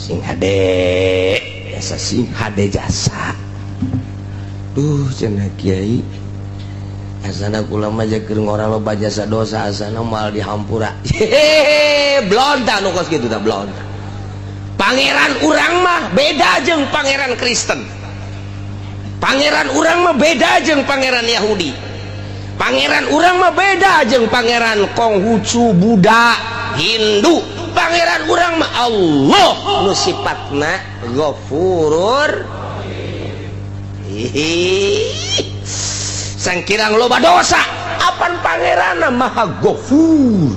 Sing hade jasa, sing hade jasa. Duh, cenah kiai, asana kula mah keur ngora loba jasa dosa, asana moal dihampura. Hehehe, blonta nu kos kitu tah, blonta. Pangeran urang mah beda jeung pangeran Kristen, pangeran urang mah beda jeung pangeran Yahudi, pangeran urang mah beda jeung pangeran Konghucu, Buddha, Hindu. Pangeran urang mah Allah nu sifatna Ghafurur. Hihi. Sangkirang loba dosa, apan pangeran maha Ghafur.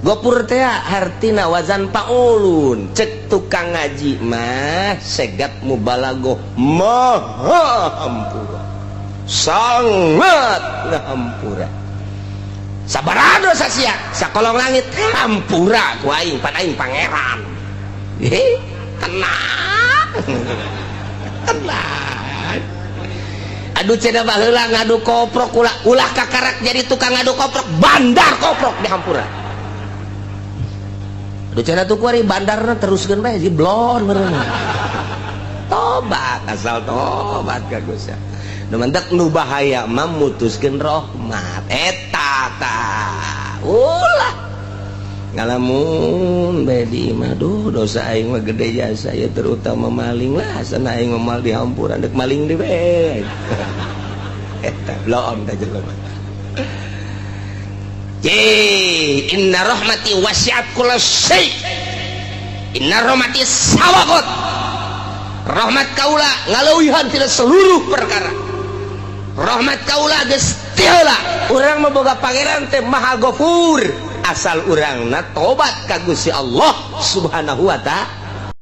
Ghafur teh hartina wazan paulun. Cek tukang ngaji mah segat mubalagoh, maha hampura, sangat ngahampura. Sabaraha dosa sia sakolong langit, hampura ku aing, pan aing pangeran. Hehe, tenang tenang. Aduh, cenah baheula ngadu koprok, ulah ulah kakarak jadi tukang ngadu koprok, bandar koprok dihampura. Aduh, cenah tuh kuari bandarna teruskeun bae si blon meureun. Tobat, asal tobat ka Gusti. Nu mentek nu bahaya mah mutuskeun rahmat eta tah. Ulah ngalamun bae di imah, duh, dosa aing mah gede jasa ya, terutama maling lah, asana aing mah moal dihampura, dek maling deui bae. Eta blon ka jelema. Ye, inna rahmati wasi'at kulla syai. Inna rahmati sabaqat. Rahmat kaula ngaleuwihan tina seluruh perkara. Rahmat kaula geus ti heula. Urang mah boga pangeran teh Maha Ghafur. Asal urangna tobat ka Gusti Allah Subhanahu wa Ta'ala.